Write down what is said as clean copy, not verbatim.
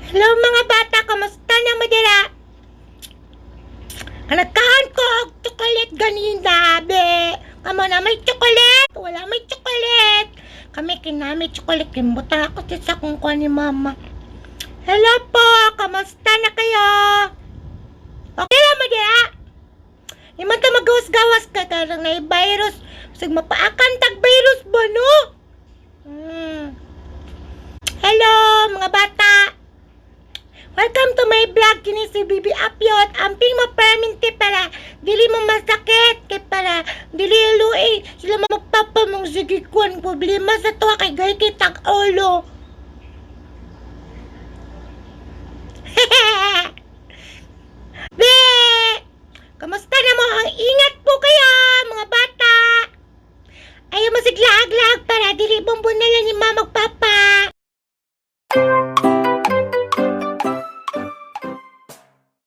Hello, mga bata, kamusta na mo dira? Nagkaon ko og chocolate ganina, be. Kamo na may chocolate? Wala may chocolate. Kami kinami chocolate. Kimbutang ako sa akong kuha ni mama. Hello po, kamusta na kayo? Okay lang mo dira? Di man ta magawas-gawas ka karang na virus. Sig mapaakan tag virus ba, no? Hello, mga bata. Welcome to my vlog, kini si Bibi Apyot. Amping mo perminti para dili mo masakit kay para dili luoy sila magpapa mong sige kuan problema sa tuwa kay gay kay tag ulo.